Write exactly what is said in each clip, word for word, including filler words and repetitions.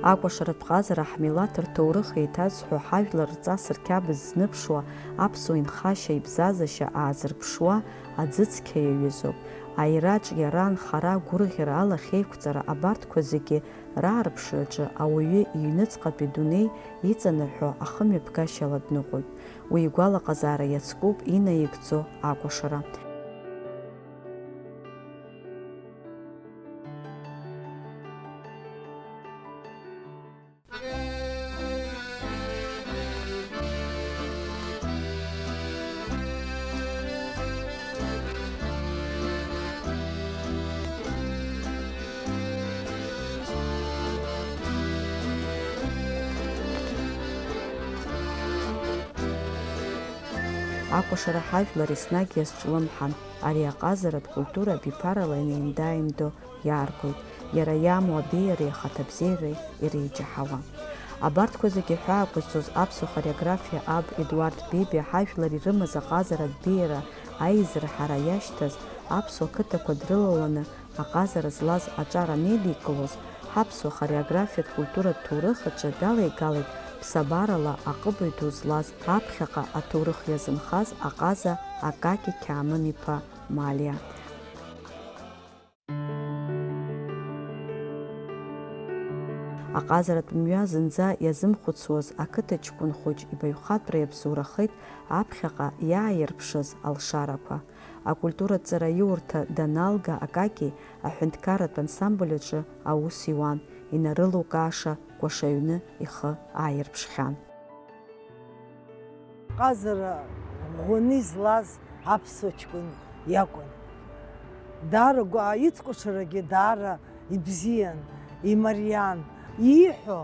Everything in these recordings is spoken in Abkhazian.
Акәашаратә ҟазара ҳмилаҭ рҭоурых еиҭазҳәо, ҳажәлар рҵас рқьабз зныԥшуа, аԥсуа инхашьа-ибзазашьа аазырԥшуа аӡы-цқьа иаҩызоуп. Аираҿ иара анхара, агәырӷьара, алахьеиқәҵара, абарҭқәа зегьы раарԥшраҿы ауаҩы иҩныҵҟатәи дунеи иҵанаҳәо ахымҩаԥгашьала дныҟәоит. Уи игәалаҟазаара иацкуп инаигӡо акәашара. Акәашара ҳажәлар еснагь иазҿлымҳан, ари аҟазаратә культура абиԥарала инеимда-ааимдо иааргоит, иара иамоу абеиареи ахаҭабзиареи иреиҷаҳауа. Абарҭқәа зегьы ҳәаақәызҵоз аԥсуа хореографиа аб Едуард Бебиа ҳажәлар ирымаз аҟазаратә беиара аизырҳара иашьҭаз, аԥсуа қыҭақәа дрылаланы аҟазара злаз аҿар анеидикылоз, ҳаԥсуа хореографиатә культуратә ҭоурых аҿы далеигалеит ԥсабарала аҟыбаҩ ду злаз аԥхьаҟа аҭоурых иазынхаз аҟаза Акаки Қьаамын-иԥа Малиа. Аҟазаратә мҩа зынӡа иазымхәыцуаз ақыҭа ҷкәын хәыҷ ибаҩхатәра иабзоурахеит аԥхьаҟа иааирԥшыз алшарақәа. Акультуратә ҵараиурҭа даналга, Акаки аҳәынҭқарратә ансамбль аҿы аус иуан, инарылукааша кәашаҩны ихы ааирԥшхьан. Ҟазара ӷәӷәаны излаз аԥсуа ҷкәын иакәын. Даара гәаа ицкәашарагьы даара ибзиан, имариан. Ииҳәо,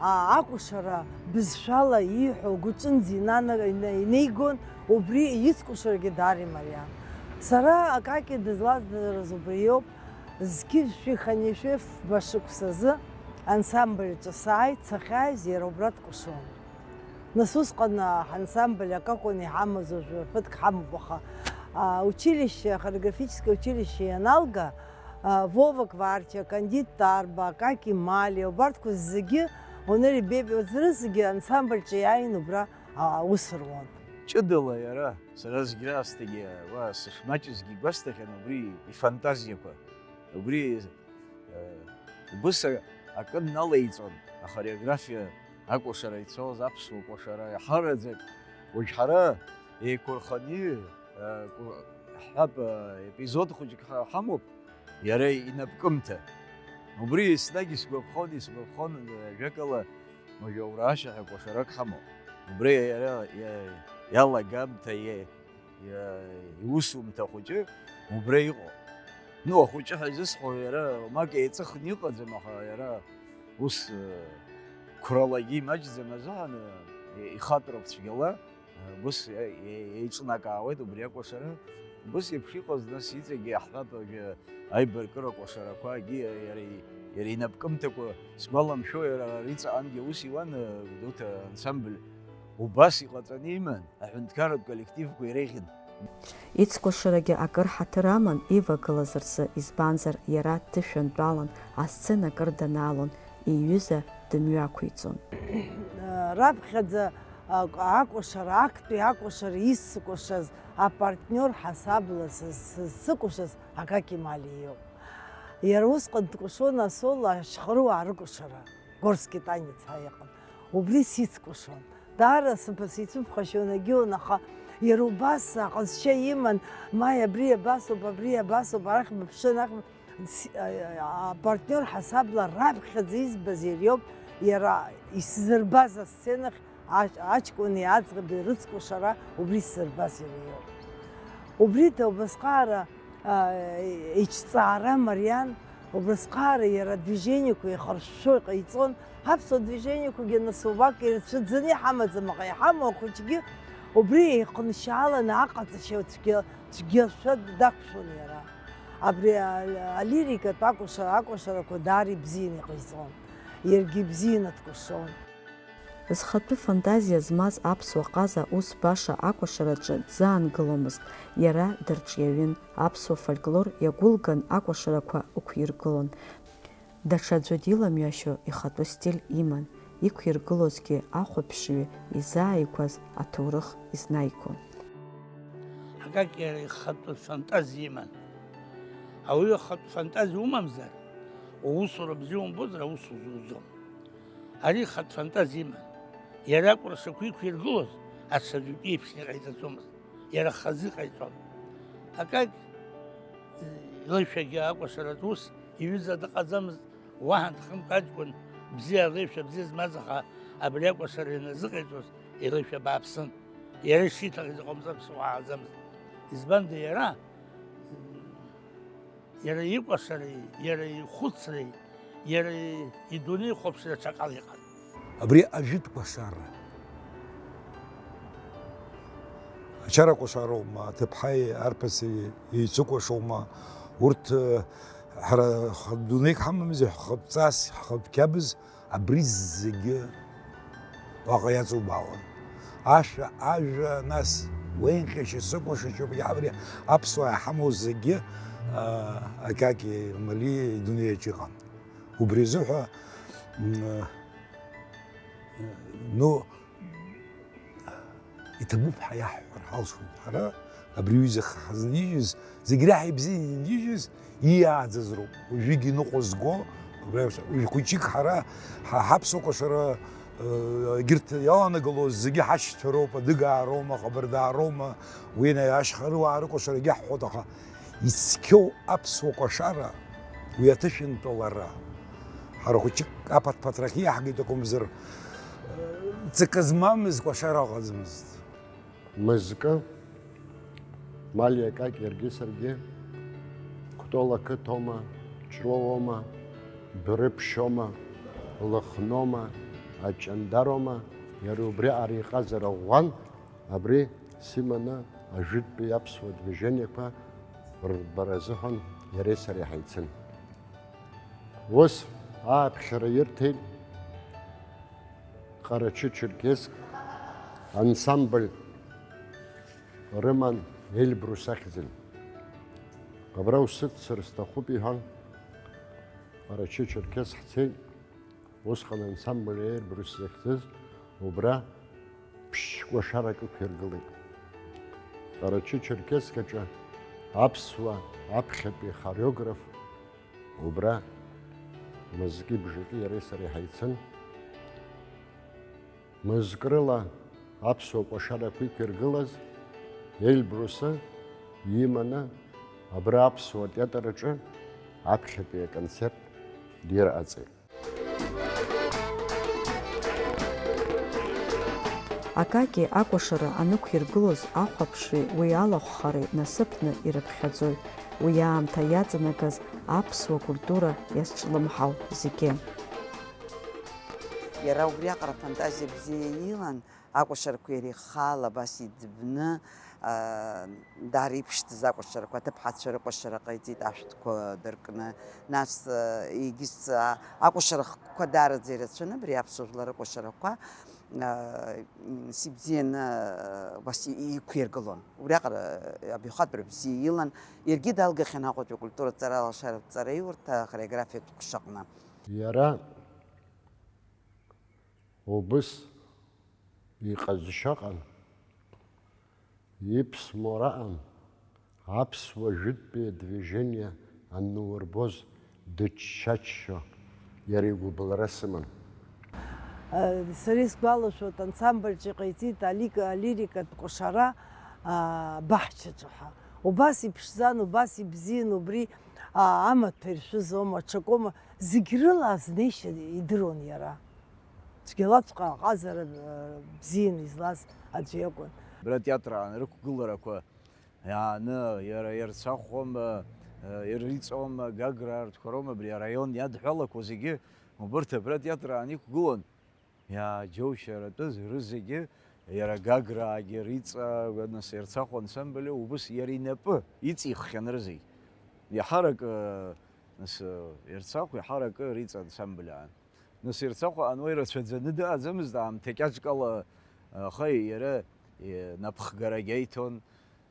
а, акәашара бызшәала ииҳәо гәыҿынӡа инана-, ина-, инеигон, убри ицкәашарагьы даара имариан. Сара Акаки дызлаздырыз убриоуп, зқьи жәшәи хынҩажәи фба шықәсазы ансамбль аҿы сааит, сахьааиз иара убра дкәашон. Нас усҟан, а, ҳансамбль акакәын иҳамаз, уажәы ԥыҭк ҳамоуп, аха, а, училище, хореографическое училище ианалга, а, Вова Кварча, Кандид Тарба, Каки Мали, убарҭқәа зегьы, Онери Беби, урҭ зегьы ансамбльҿы иааин убра, а, аус руан. Ҷыдала иара, сара зегь раасҭагьы уа сышмаҷызгьы игәасҭахьан, убри ифантазиақәа, убри Убыс акы налеиҵон ахореографиа акәашара ицоз аԥсуа кәашара иаҳараӡак. Уажә ҳара еиқәырханы, ҳҳәап, епизод хәыҷык ҳамоуп, иара инапкымҭа. Убри еснагь исгәаԥхон, исгәаԥхон, ажәакала, уажә аураашьа ҳәа кәашарак ҳамоуп. Убри иара иалагамҭа, иа-, иа-, иусумҭа хәыҷы убра иҟоуп. Ну, ахәыҷы ҳәа изысҳәо иара мак еиҵыхны иҟаӡам, аха иара ус, э, қәралагьы имаҷӡам азыҳәан, э, ихатәроуп цәгьала, э, ус, э, е-, еиҿнакаауеит убри акәашара. Ус еиԥш иҟаз, нас, иҵегьы иаҳҳәап, ажәа аибаркыра кәашарақәагьы иара, иара инапкымҭақәа сгәаламшәо, иара иҵаҟангьы ус иуан, э, Гәдоуҭа ансамбль убас иҟаҵаны иман. Аҳәынҭқарратә коллективқәа иреиӷьын. Ицкәашарагьы акыр ҳаҭыр аман ивагылаз рзы, избанзар, иара дҭышәантәалан, асцена акыр данаалон, иҩыза дымҩақәиҵон. Раԥхьаӡа, а, акәашара, актәи акәашара исцыкәашаз апартниор ҳасабла сыз-, сызцыкәашаз Акаки Мали иоуп. Иара усҟан дкәашон асоло ашьхаруаа рыкәашара, горский танец ҳәа иҟан. Убри сицкәашон. Даара сыԥ-, сицәыԥхашьон, егьион, аха иара убас аҟазшьа иман, маи, абри абасоуп, абри абасоуп, арахь быԥшы, анахь б-, с-, а, а, апартниор ҳасабла раԥхьаӡа избаз иара иоуп, иара исзырбаз асценахь аҷ-, аҷкәыни аӡӷаби рыцкәашара убри сзырбаз иара иоуп. Убри ҭоубасҟаара а, иҿҵаара мариан, убасҟаара иара адвижениақәа еихыршәшәо иҟаиҵон. Аԥсуа движениақәагьы нас убак ирацәаӡаны иҳамаӡам, аха иҳамоу ахәыҷгьы убри еиҟәншьааланы аҟаҵашьа цәгьа-, цәгьашәа дақәшәон иара. Абри а-, алирикатә акәашара, акәашарақәа даара ибзианы иҟаиҵон. Иаргьы ибзианы дкәашон. Зхатәы фантазиа змаз аԥсуа ҟаза ус баша акәашараҿы дзаангыломызт, иара дырҿиаҩын, аԥсуа фольклор иагәылган акәашарақәа ықәиргылон. Даҽаӡәы диламҩашьо ихатәы стиль иман, иқәиргылозгьы ахәаԥшҩы изааигәаз аҭоурых изнаигон. Акак иара ихатәы фантазиа иман. Ауаҩы ахатә фантазиа умамзар, уусура бзиа умбозар, аус узуӡом. Ари ихатә фантазиа иман. Иара акәыршақәа иқәиргылоз аҽаӡәтәи еиԥш иҟаиҵаӡомызт. Иара хазы иҟаиҵон. Акак илышәагьы акәашаратә ус иҩыза дыҟаӡамызт, уаҳа дхымк аҷкәын бзиа алеишәа бзиа змаз, аха абри акәашара ианазыҟаиҵоз илышәа бааԥсын. Иара ишиҭахыз иҟамҵо аԥсуаа ааӡамызт. Избанда иара, иара икәашареи, иара ихәыцреи, иара идунеихәаԥшреи аҽакала иҟан. Абри ажәытә кәашара ачара кәашароума, аҭыԥҳаи арԥыси еицыкәашоума, урҭ ҳара дунеик ҳамамзи, ҳхатә ҵас, ҳхатә қьабз, абри зегьы уаҟа иаҵубаауан. Ашәа, ажәа, нас уеинҟьашьа, сыкәашаҿоуп, абри аԥсуаа иҳамоу зегьы, акаки мали идунеиаҿ иҟан. Убри азыҳәа, ну, иҭабуп ҳәа иаҳҳәар ҳалшоит. Ҳара абри аҩыза ҳазнижьыз, зегь реиҳа ибзианы инижьыз ииааӡаз роуп. Уажәыгь иныҟәо зго, убри аус-, уажә хәыҷык ҳара ҳа-, ҳаԥсуа кәашара, э, егьырҭ иаланагылоз зегьы ҳашьцәа роуп, адыгаароума, ҟабардаароума, уи ашьхарыуаа рыкәашарагьы ҳҳәоит, аха ицқьоу аԥсуа кәашара, уи аҭышәынтәалара. Ҳара хәыҷык аԥаҭ-ԥаҭрахь иаҳгеит акәымзар, ҵакы змамыз кәашара ыҟаӡамызт. Мызкы, Малиа Какь иаргьы саргьы, Кәтол ақыҭоума, Ҷлоуоума, Бырԥшьоума, Лыхноума, Аҷандароума, иара убриаҟара иҟазара ӷәӷәан, абри симаны ажәытәтәи аԥсуа движениеқәа рбара азыҳәан иареи сареи ҳаицын. Ус ааԥхьара ирҭеит Ҟарачы-Черкесск ансамбль рыман Эльбрус ахьӡын. Абра усыццар сҭахуп иҳәан, Ҟарачы-Черкесск ҳцеит. Усҟан ансамбль Эльбрус захьӡыз убра ԥшь-кәашарак ықәиргылеит. Ҟарачы-Черкесск аҿы аԥсуа аԥхьатәи хореограф убра мызки бжаки иареи сареи ҳаицын. Мызкрыла аԥсуа кәашарақәа иқәиргылаз Эльбрусы иманы абра аԥсуа театр аҿы аԥхьатәи аконцерт дирҟаҵеит. Акаки акәашара анықәиргылоз ахәаԥшреи уи алахәхареи насыԥны ирыԥхьаӡоит уи аамҭа иаҵанакыз аԥсуа культура иазҿлымҳау зегьы. Иара убриаҟара афантазиа бзиа илан, акәашарақәа иара ихала абас идбны, аа, даара иԥшӡаз акәашарақәа, аҭыԥҳацәа рыкәашара ҟаиҵеит ашәҭқәа дыркны, нас, аа, егьыс, аа, акәашарақәа даараӡа ирацәаны абри аԥсуа жәлар рыкәашарақәа, аа, м, сибзианы, аа, убас и-, иқәиргылон. Убриаҟара, аа, абаҩхатәра бзиа илан, иаргьы далгахьан Аҟәатәи акультуратә ҵара алашаратә ҵараиурҭа ахореографиатә ҟәшаҟны. Иара убыс иҟазшьа ыҟан, иԥсмура ыҟан, аԥсуа жәытәтәи адвижение анурбоз дыччаччо, иара игәыбылра сыман. Сара исгәалашәоит, ансамбльҿы иҟаиҵеит алик-, алирикатә кәашара, а, абаҳчаҿы ҳәа. Убас иԥшӡан, убас ибзиан, убри, а, амаҭәа иршәызоума, аҽакоума, зегь рыла азнеишьа идыруан иара. Цәгьалаҵәҟьа аҟазара, а, бзианы излаз аӡәы иакәын. Абра атеатр аан рықәгыларақәа иааны, иара Ерцахәома, Ериҵома, Гагра, арҭқәа роума абри араион иадҳәалақәоу зегьы, убырҭ абра атеатр аан иқәгылон. Иааџьоушьаратәыз рызегьы, иара Гаграагьы, Риҵа, нас Ерцахә ансамбль, убыс иара инапы иҵиххьан рызегь. Иаҳаракы, нас, Ерцахә, иаҳаракы Риҵа ансамбль аан. Нас Ерцахә аан уа ирацәаӡаны дыҟаӡамызт, аамҭа кьаҿкала, аха иара, е, напхгарагь аиҭон.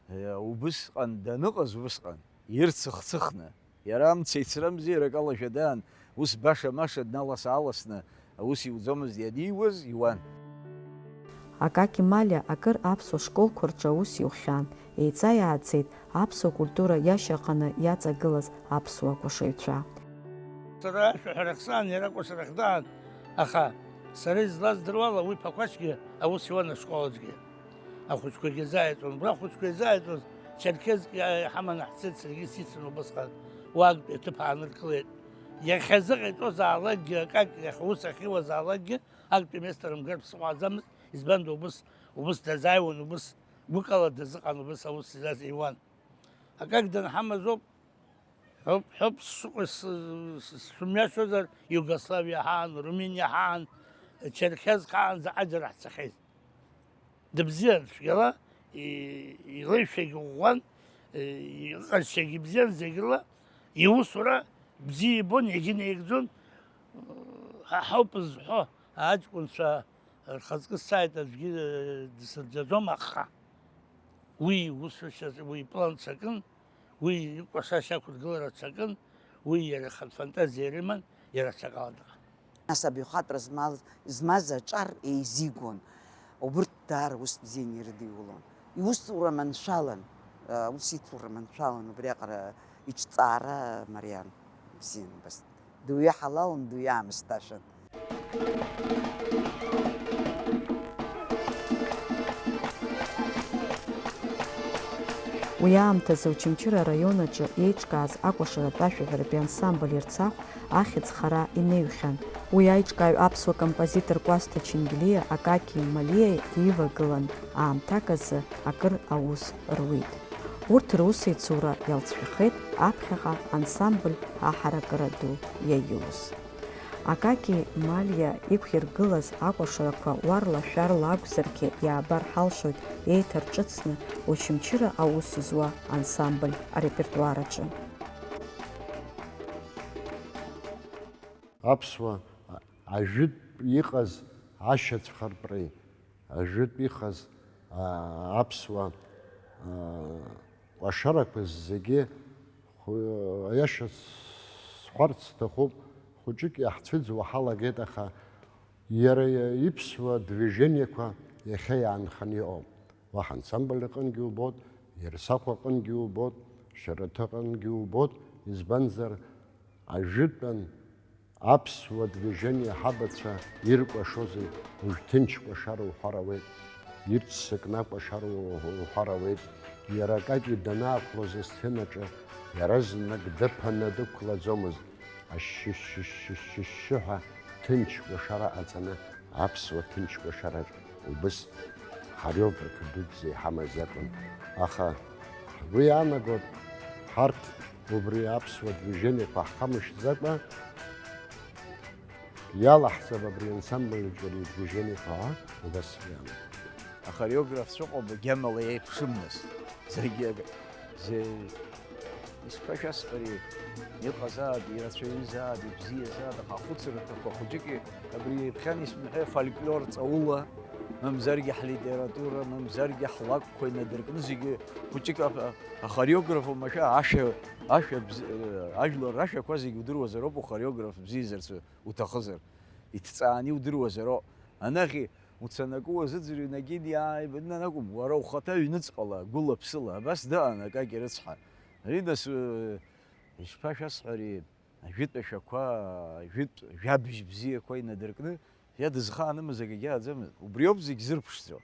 Е, убысҟан даныҟаз убысҟан, ирцыхцыхны, иара амца ицрымзи, ракалашәа даан, Ус баша-маша дналас-ааласны аус иуӡомызт ианиуаз, иуан. Акаки Малиа акыр аԥсуа школқәа рҿы аус иухьан, еиҵа-иааҵеит аԥсуа культура иашьаҟаны иаҵагылаз аԥсуа кәашаҩцәа. Сара ашәаҳәарах саан, иара акәашарах даан, аха сара излаздыруала уи Ԥақәашьгьы аус иуан ашкол аҿгьы. Ахәыҷқәагьы изааиҵон, убра ахәыҷқәа изааиҵоз Черкесск иа-, иҳаманы ҳцеит, саргьы сицын убысҟан, уа актәи аҭыԥ ааныркылеит. Иахьазыҟаиҵозаалакгьы, акак иахьа ус ахьиуазаалакгьы, актәи место рымгартә сыҟаӡамызт, избанда убыс, убыс дазааиуан, убыс гәыкала дазыҟан, убыс аус изаз иуан. Акак данҳамаз ауп, ҳәоуп, ҳәоуп сшыҟоу, с-, с-, сымҩашьозар, Иугославиа ҳаан, Румыниа ҳаан, Черкесск ҳаан заҟа џьара ҳцахьеит. Дыбзиан цәгьала, и-, илеишәагь ӷәӷәан, и-, иҟазшьагь ибзиан, зегьыла иусура бзиа ибон, иагьынаигӡон. Ҳа ҳауп зҳәо, аҷкәынцәа рхаҵкы сааит, аӡәгьы дсырӡаӡом, аха уи иусушьа, уи иплан ҽакын, уи икәашашьа ақәыргылара ҽакын, уи иара ихатә фантазиа ирыман, иара ҽакала дыҟан. Нас абаҩхатәра змаз, змаз аҿар еизигон, убырҭ даара ус бзианы ирыдиулон. Иусура маншәалан, ус ицура маншәалан, убриаҟара иҿҵаара мариан бзиан убас. Дуаҩы ҳалалын, дуаҩы аамысҭашәан. Уи аамҭазы Очамчыра араион аҿы еиҿкааз акәашаратә ашәаҳәаратәи ансамбль Ерцахә ахьӡ хара инаҩхьан. Уи аиҿкааҩ аԥсуа композитор Кәасҭа Чингелиа, Акаки Малиа дивагылан, аамҭак азы акыр аус руит. Урҭ русеицура иалҵшәахеит аԥхьаҟа ансамбль аҳаракыра ду иаиуз. Акаки Малиа иқәиргылаз акәашарақәа уарла-шәарла акәзаргьы иаабар ҳалшоит еиҭарҿыцны Очамчыра аус зуа ансамбль арепертуар аҿы. Аԥсуа ажәытә иҟаз ашьацәхырԥреи ажәытә ихаз аԥсуа кәашарақәа зегьы, аиаша сҳәарц сҭахуп, хәыҷык иаҳцәыӡуа ҳалагеит, аха иара иԥсуа движениеқәа иахьа иаанханы иҟоуп. Уаҳа ансамбль аҟынгьы убоит, Ерсахә аҟынгьы убоит, Шьараҭы аҟынгьы убоит, избанзар, ажәытәан Аԥсуа движение ҳабацәа иркәашозеи, уажә ҭынч кәашара уҳәар ауеит, ирццакны акәашара уҳәар ауеит, иара Какьи данаақәлоз асценаҿы иаразнак дыԥаны дықәлаӡомызт, ашьшьы-шьшьы-шьшьы-шьшьы ҳәа ҭынч кәашара ҟаҵаны аԥсуа ҭынч кәашараҿ убыс хореограф дуӡӡа иҳамаз иакәын, аха ҳгәы иаанагоит ҳарҭ Убри аԥсуа движениеқәа ҳхамышҭӡакәа, иалаҳҵап абри ансамбль аҿы ари адвижениеқәа, ҳәа убас иаанагоит. Ахореографцәа ыҟоуп, агьамала еиԥшым, нас. Зегьы ак-, зе-, ишԥашәасҳәари, иҟазаап, ирацәаҩызаап, ибзиазаап, аха ахәыцырҭақәа хәыҷыки абри ҩаԥхьа исмаҳәа фольклор ҵаула, мамзаргьы ҳлитература, мамзаргьы ҳлакәқәа инадыркны зегьы хәыҷык а-, ахореограф оумашәа ашәа, ашәа бз-, ажәлар рашәақәа зегьы удыруазароуп, ухореограф бзиазарц уҭахызар, иҭҵааны иудыруазароуп. Анахь уцаны акы уазыӡырҩны акы иааибыҭнан акәым, уара ухаҭа ҩныҵҟала, гәыла-ԥсыла, абас дыҟан Акаки рыцҳа. Ари нас, э, ишԥашәасҳәари, ажәытә ашәақәа, ажәытә жәабжь бзиақәа инадыркны, иадызхаанымыз акгьы ааӡамызт. Убриоуп зегь зырԥшӡо.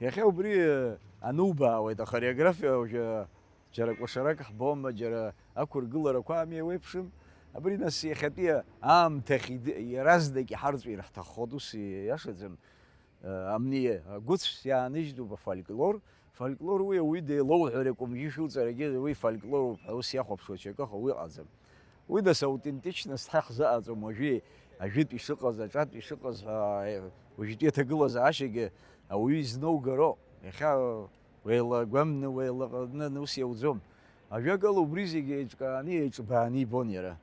Иахьа убри, э, анубаауеит, ахореографиа уажәы џьара кәашарак ҳбома, џьара ақәыргыларақәа ами еиуеиԥшым. Абри нас иахьатәи аамҭахь ид-, иаразнак иҳарҵәир ҳҭаххоит, ус ииашаӡам. Амни агәыцә иааныжьтәуп афольклор. Фольклор уи ауаҩы деилоуҳәар иакәым, ижәылҵарагьы уи фольклоруп ҳәа ус иахәаԥшуа ҽакы ыҟаӡам. Уи нас аутентичность ҳа иаҳзыҟаҵом, уажәы ажәытә ишыҟаз, аҿатә ишыҟаз ҳәа, уажәтәи аҭагылазаашьагьы ауаҩы изнаугароуп. Иахьа уеилагәамны, уеилаҟатәны ус иауӡом. Ажәакала, убри зегьы еиҿкааны, еиҿбааны ибон иара.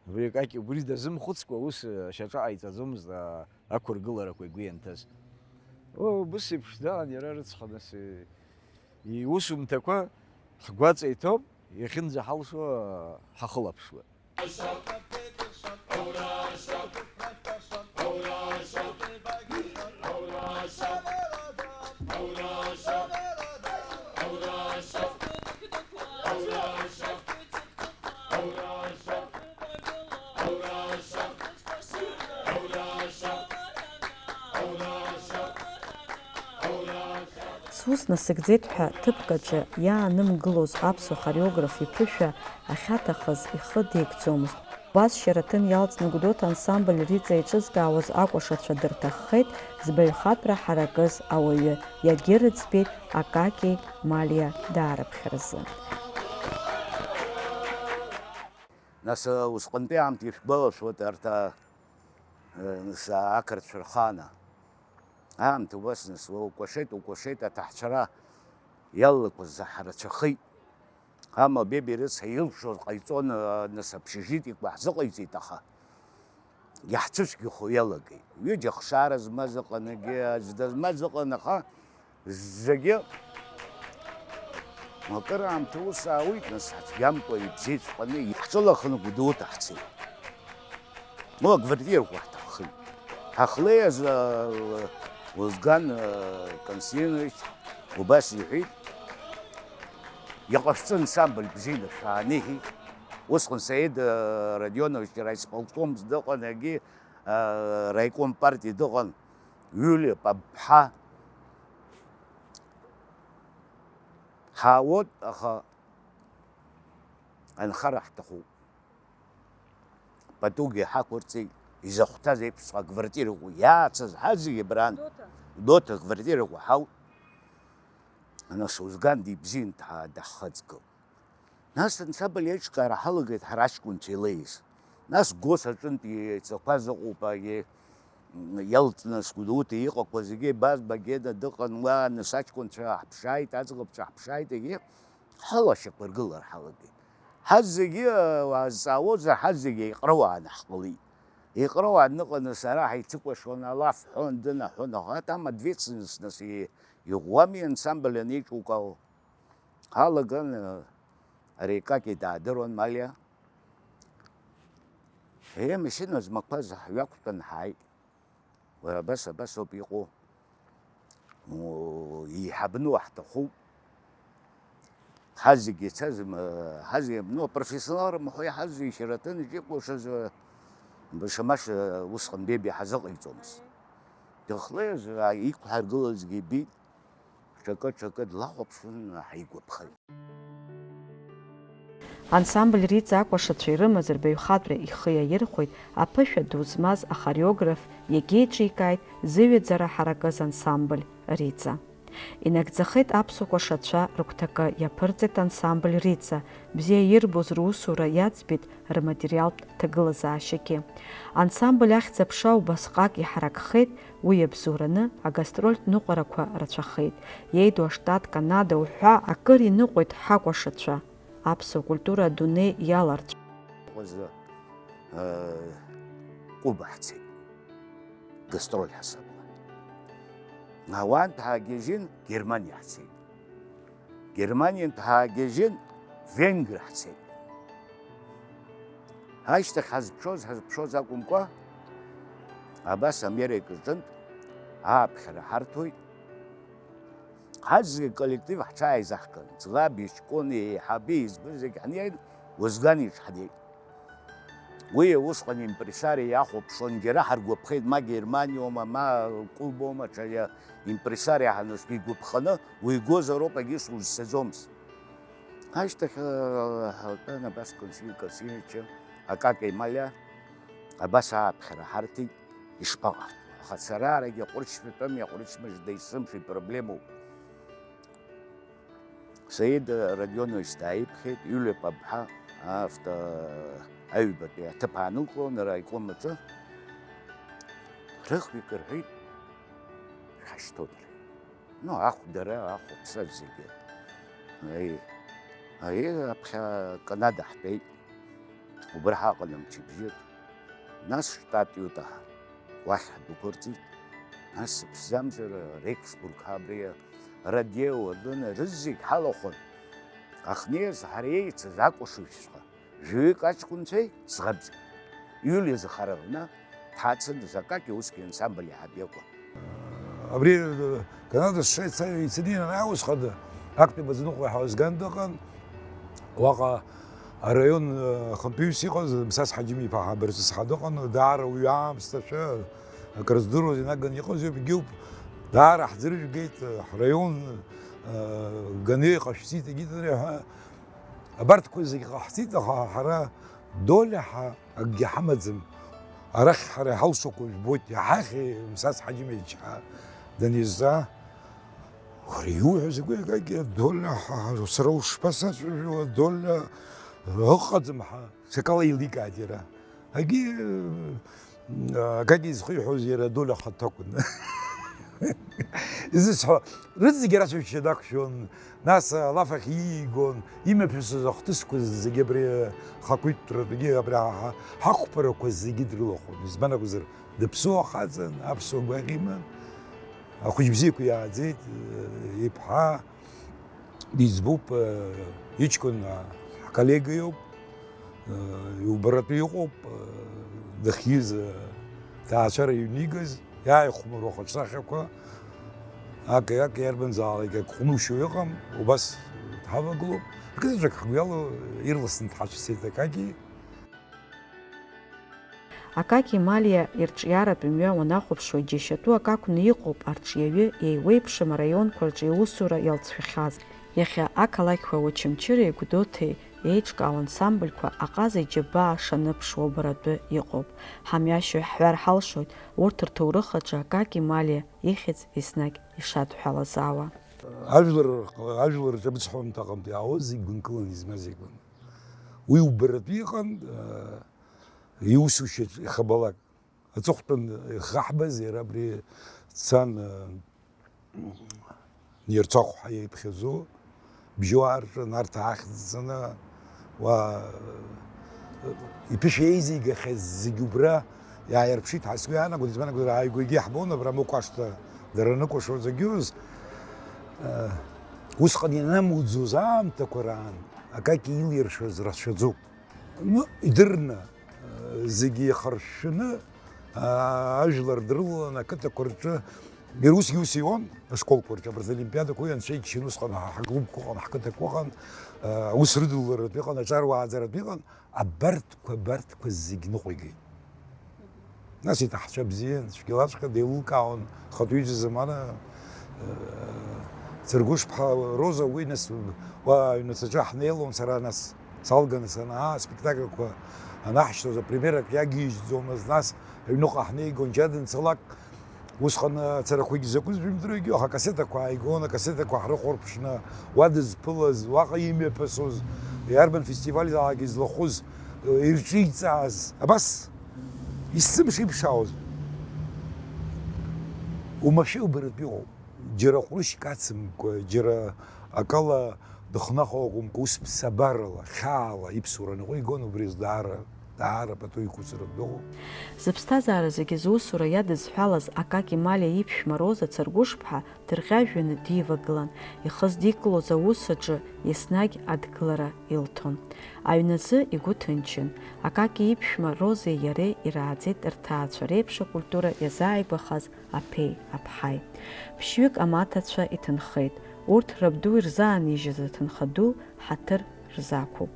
Абри Какьи убри дазымхәыцкәа ус, э, шьаҿа ҟаиҵаӡомызт, а, ақәыргыларақәа игәы ианҭаз. О, убыс еиԥш даан иара рыцҳа, нас, э, иусумҭақәа ҳгәаҵа иҭоуп, иахьынӡаҳалшо, а, ҳахылаԥшуа. Сус насыгӡеит ҳәа ҭыԥк аҿы иаанымгылоз аԥсуа хореограф иԥышәа ахьаҭахыз ихы деигӡомызт. Убас Шьараҭын иалҵны Гәдоуҭа ансамбль Риҵа еиҿызкаауаз акәашацәа дырҭаххеит збаҩхатәра ҳаракыз ауаҩы, иагьырыӡбеит Акаки Малиа даараԥхьаразы. Нас, усҟантәи аамҭа ишәгәалашәоит арҭ, а, нас, ақырҭцәа рхаана. Аамҭа убас, нас, укәашеит, укәашеит, аҭаҳцәара иалалақәаз заҳа рацәахеит. Амала Бебиа рыцҳа илшоз ҟаиҵон, а, нас, общежитиқәа ҳзыҟаиҵеит, аха иаҳцәыцәгьахо иалагеит. Ҩыџьа ахшара змаз ыҟан, егьи аӡә дызмаз ыҟан, аха зегьы акыр аамҭа ус аауит, нас, ҳацәгьамкәа ибзиаҵәҟьаны ҳҿылаханы Гәдоуҭа ҳцеит. Ну, аквартирақәа ҳҭаххеит. Ҳахлеиз, а, Озган, а, Константинович убас иҳәеит, иҟашәҵа ансамбль бзианы шәааниҳәеит. Усҟан Саид, а, Родионович раисполком дыҟан, егьи, а, раиком партиа дыҟан, Иулиа Папԥҳа. Ҳаауеит, аха анхара ҳҭахуп. Патугьы ҳақәырҵеит, изахәҭаз еиԥшҵәҟьа аквартирақәа иаацыз ҳазегьы абраан. Гәдоуҭа. Гәдоуҭа аквартирақәа ҳауит. Нас Озган дибзиан дҳа-, даҳхаҵгылт. Нас ансамбль еиҿкаара ҳалагеит ҳара аҷкәынцәа илеиз. Нас Гос аҿынтә еицақәаз ыҟоуп, егьи иалҵны Гәдоуҭа иҟақәаз, егьи Базба Гена дыҟан уа, нас аҷкәынцәа ҳаԥшааит, аӡӷабцәа ҳаԥшааит, егьи ҳалашьақәа ргылар ҳалагеит. Ҳазегьы, уаазҵаауазар, ҳазегьы еиҟарауааны ҳҟалеит. Еиҟарауааны ыҟаны сара ҳаицыкәашон, алаф ҳәон, дынаҳәон, аха там ответственность нас и-, иӷәӷәами ансамбль анеиҿукаау? Ҳалаган, ари Каки даадыруан, Малиа. Е, машьына змақәаз ҳҩақәтәан ҳааит. Уара абас, абас ауп иҟоу. Уу, еиҳабны уаҳҭахуп. Ҳазегьы ицаз, м-, ҳазегьы, ну, апрофессионалра мҳәеи, ҳазегьы Шьараҭын иҿы икәашаз, баша-маша усҟан Бебиа ҳазыҟаиҵомызт. Дыхлеиз, а, иқәҳаргылазгьы ибеит. Ҽакы-ҽакы длахәаԥшын, ҳаигәаԥхеит. Ансамбль Риҵа акәашацәа ирымаз рбаҩхатәра ихы иаирхәеит аԥышәа ду змаз ахореограф, иагьеиҿикааит зыҩаӡара ҳаракыз ансамбль Риҵа. Инагӡахеит аԥсуа кәашацәа рыгәҭакы, иаԥырҵеит ансамбль Риҵа, бзиа ирбоз русура иаӡбеит рматериалтә ҭагылазаашьагьы. Ансамбль ахьӡ-аԥша убасҟак иҳаракхеит, уи иабзоураны агастрольтә ныҟәарақәа рацәахеит. Иеиду аштат Канада уҳәа акыр иныҟәеит ҳакәашацәа, аԥсуа культура адунеи иаларҵәо. Ҟәазы, э, Куба ҳцеит, гастроль ҳасабла. Ауаантә ҳаагьежьын, Германиа ҳцеит. Германиантә ҳаагьежьын, Венгр ҳцеит. Ашьҭахь ҳазԥшоз, ҳазԥшоз акәымкәа, абас Америка рҿынтә ааԥхьара ҳарҭоит. Ҳазегьы коллектив ҳҽааизаҳган, ӡӷаби, ҷкәыни, еиҳаби, избан зегь ҳнеин, Озган иҿы ҳнеит. Уи усҟан импресариа иахәаԥшуан, џьара ҳаргәаԥхеит, ма Германиоума, ма Кубоума, ҽа импресариа ҳанызқәа игәаԥханы, уи игозароуп, егьыс узцаӡомызт. Ашьҭахь, э, ҳтәан абас Константин Константиновича, Акаки Малиа, абас ааԥхьара ҳарҭеит, ишԥаҟарҵо? Аха сара арагьы аҟәрышьма тәами, аҟәрышьма жда исымшеи, проблемоуп. Саид Родионович дааиԥхьеит, Иулиа Папԥҳа авто-, аҩбатәи аҭыԥ аанылкылон араиком аҿы. Рыхҩык рҳәеит, шәҳашьҭоуп, рҳәеит. Ну, ахә дара, ахә аԥса зегьы. Аи, аи, аԥхьа Канада ҳтәеит. Убра ҳаҟан мчыбжьык. Нас штат Иутаҳа уахь ҳдәықәырҵеит. Нас сыԥшӡамзар, Рексбург ҳабри, Радио, Адәына, рызегь ҳалахәын. Ахнеиз ҳара еицыз акәашаҩцәа, жәаҩык аҷкәынцәеи ӡӷабзеи. Иулиа Захаровна дҳацын, Акаки усгьы ансамбль иаҳаб иакәын. Абри, э, Канада сшеица-, ицаны ианааи усҟан, актәи Баӡныҟәа ҳәа зган дыҟан, уаҟа араион, э, ахантәаҩыс иҟаз Мсас Ҳаџьым-иԥа ҳәа абырҵыс ҳәа дыҟан, даара уаҩы аамсҭашәа, акрыздыруаз инаганы иҟаз иоуп, егьиуп, даара ҳӡыржәгеит, э, ҳраион, э, ганы иҟашәҵеит, егьи ҳәа. Абарҭқәа зегьы ҟаҳҵеит, аха ҳара Доля ҳәа акгьы ҳамаӡам. Арахь ҳара иҳалшақәо жәбоит, иҳахьи Мсас Ҳаџьымеч ҳәа данизҵаа, уара иуҳәо закәи, акагьы Доля ҳәа, сара ушԥасацәажәо, Доля ыҟаӡам ҳәа, сакала еиликааит иара. Агьи, акагьы изхиҳәоз иара Доля хаҭакәын. Изысҳәо, рызегьы рацәажәашьа дақәшәон, нас алаф ахь иигон, имҩаԥысыз ахҭысқәа зегьы абри ахақәиҭтәратәгьы, абри ҳа-, ҳақәԥарақәа зегьы дрылахәын. Избан акәзар, дыԥсуа хаҵан, аԥсуа гәаӷь иман, ахәыҷ бзиақәа иааӡеит, иԥҳа, Диӡбуп, э, иҷкәын, э, ҳколлега иоуп, э, иубаратәы иҟоуп, э, дахьиз, э, ҭаацәара иҩнигаз, иааихәмаруа ахаҿсахьақәа, аки-аки иарбанзаалак ак ҟәнушьо иҟам, убас дҳавагылоуп. Акызаҵәык ҳгәы иалоу ирласны дҳацәцеит Акаки. Акаки Малиа ирҿиаратә мҩа уанахәаԥшуа, џьашьатәу акы акәны иҟоуп арҿиаҩы еиуеиԥшым араионқәа рҿы иусура иалҵшәахьаз. Иахьа ақалақьқәа Очамчыреи Гәдоуҭеи еиҿкаау ансамбльқәа аҟаза иџьабаа шаныԥшуа убаратәы иҟоуп. Ҳамҩашьо иаҳҳәар ҳалшоит урҭ рҭоурых аҿы Акаки Малиа ихьӡ еснагь ишадҳәалазаауа. Ажәлар, ажәлар рҿы абызҳәамҭа аҟынтә иаауаз зегь гәынкылан измаз иакәын. Уи убаратәы иҟан, иусушьаҿ ихабалак. Аҵыхәтәан ихаҳбаз иара абри дцан, Нерцахә ҳәа иԥхьаӡоу бжьуаа рҿы Нарҭаа ахьӡ ҵаны, уа, иԥышәа еизигахьаз зегь убра иааирԥшит ҳәа сгәы иаанагоит, избан акәзар, ааигәагьы иаҳбон, абра Мықә ашҭа дара аныкәашоз агьоз, усҟан ианамуӡоз аамҭақәа раан Акаки илиршаз рацәаӡоуп. Ну, идырны, э, зегьы ихыршәшәаны, а, ажәлар дрылалан ақыҭақәа рҿы, иара усгьы ус иуан, ашколқәа рҿы, абарҭ олимпиадақәа уи анцәа иџьшьаны усҟан ҳа-, ҳаклубқәа ыҟан, ҳқыҭақәа ыҟан, а, аус рыдыларатә иҟан, аҿар уааӡаратә иҟан, абарҭқәа, абарҭқәа зегь ныҟәигеит. Нас иҭаҳцәа бзиан, цәгьалаҵәҟьа деилылкаауан, хатәҩыза замана, э, Цыргәышԥҳа Роза уи нас уа аҩнаҭаҿы ҳнеилон, сара нас салганы санаа, аспектакльқәа анаҳшьҭоз, апремиерак иагьежьӡомызт, нас аҩныҟа ҳнеигон, џьа данцалак, усҟан ацарақәагьы закәыз жәымдыруагьы, аха акассетақәа ааигон, акассетақәа ҳрыхәарԥшны, уа дызԥылаз, уаҟа имҩаԥысуаз, иарбан фестивальзаалак излахәыз, ирҿиҵааз, абас, исзымшеиԥшаауаз. Уамашәа убаратәы иҟоуп. Џьара ҟәрышьк ацымкәа, џьара акала дыхнахуа акәымкәа, ус ԥсабарала, хьаала иԥсуара ныҟәигон, убри азы даара, даара пату иқәҵаратә дыҟоуп. Зыԥсҭазаара зегьы зусура иадызҳәалаз Акаки Малиа иԥшәма Роза Цыргәышԥҳа дырӷьажәҩаны дивагылан, ихы здикылоз аус аҿы еснагь адгылара илҭон. Аҩназы игәы ҭынчын. Акаки иԥшәма Розеи иареи ирааӡеит рҭаацәа реиԥш акультура иазааигәахаз аԥеи аԥҳаи. Ԥшьҩык амаҭацәа иҭынхеит. Урҭ рабду ирзаанижьыз аҭынха ду ҳаҭыр рзақәуп.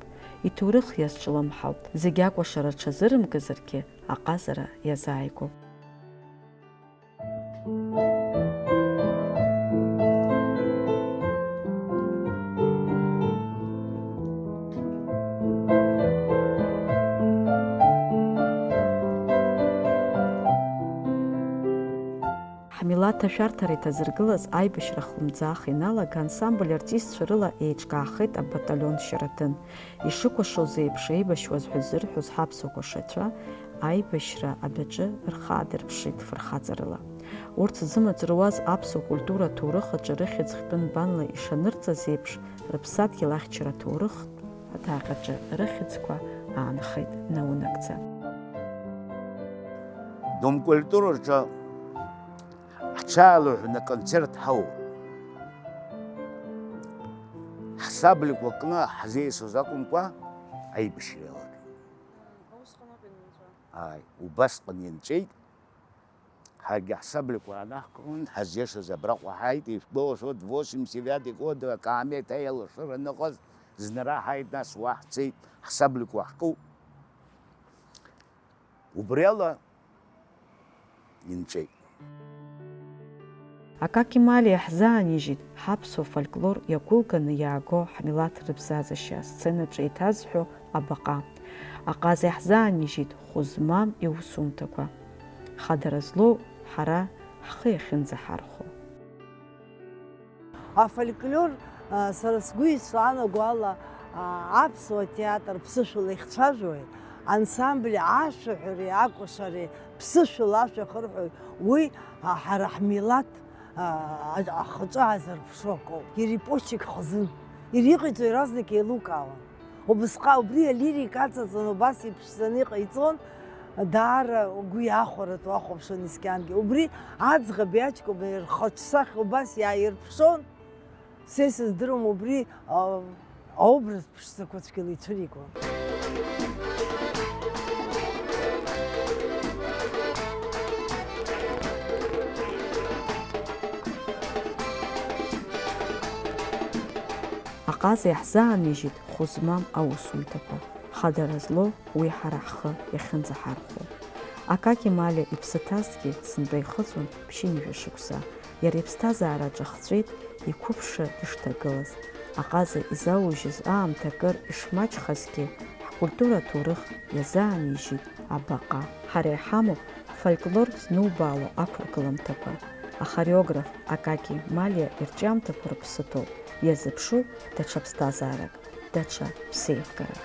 Иҭоурых иазҿлымҳауп. Зегь акәашара рҽазырымкызаргьы, аҟазара иазааигәоуп. Ҳмилаҭ ашәарҭара иҭазыргылаз аибашьра хлымӡаах иналага ансамбль артистцәа рыла еиҿкаахеит абаталион Шьараҭын. Ишыкәашоз еиԥш еибашьуаз ҳәа ззырҳәоз ҳаԥсуа кәашацәа аибашьра адәаҿы рхы аадырԥшит фырхаҵарыла. Урҭ зымаҵ руаз аԥсуа культура аҭоурых аҿы рыхьӡ хьтәы нбанла ишанырҵаз еиԥш, рыԥсадгьыл ахьчара аҭоурыхтә аҭаҟьаҿы рыхьӡқәа аанхеит наунагӡа. Домкультураҿы ҳҽаалаҳәны аконцерт ҳауп. Ҳсабликәа кны ҳзеисуаз акәымкәа, аибашьра иалагеит. Усҟаноуп ианынҵәа. Ааи, убасҟан инҵәеит. Ҳаргьы ҳсабликәа аанаҳкылан, ҳазиашаз абраҟа ҳааит, ишәгәалашәоит, восемьдесят девятый год акаамеҭ аиалашыра аныҟаз, зны ара ҳааит, нас уа ҳцеит, ҳсабликәа ҳкуп. Убри ала инҵәеит. Акаки Малиа иаҳзаанижьит ҳаԥсуа фольклор иагәылганы иааго ҳмилаҭ рыбзазашьа асценаҿы еиҭазҳәо абаҟа. Аҟаза иаҳзаанижьит хәы змам иусумҭақәа. Хадара злоу ҳара ҳхы иахьынӡаҳархәо. Афольклор, а, сара сгәы ишаанаго ала, а, аԥсуа театр ԥсышәала ихцәажәои, ансамбль ашәаҳәареи акәашареи ԥсышәала ашәа ахырҳәои, уи, а, ҳара ҳмилаҭ, а, а, ахаҿы аазырԥшуа акоуп. Иара ипочек хазын. Иара иҟаиҵо иаразнак еилукаауан. Убысҟа убри алирика аҵаҵаны убас иԥшӡаны иҟаиҵон, даара угәы иахәаратәы уахәаԥшуан ескьангьы. Убри аӡӷаби аҷкәыни рхаҿсахьа убас иааирԥшуан. Са исыздыруам убри, а, аобраз ԥшӡақәа цәгьала ицәыригон. Аҟаза иаҳзаанижьит хәы змам аусумҭақәа, хадара злоу уи ҳара ҳхы иахьынӡаҳархәо. Акаки Малиа иԥсы ҭазҭгьы сынтәа ихыҵуан ԥшьынҩажәа шықәса. Иара иԥсҭазаара аҿахҵәеит иқәыԥшра дышҭагылаз. Аҟаза изаужьыз аамҭа акыр ишмаҷхазгьы, ҳкультура аҭоурых иазаанижьит абаҟа. Ҳара иҳамоуп фольклор знубаало ақәыргыламҭақәа. Ахореограф Акаки Малиа ирҿиамҭақәа рыԥсы ҭоуп, иазыԥшуп даҽа ԥсҭазаарак, даҽа ԥсеивгарак.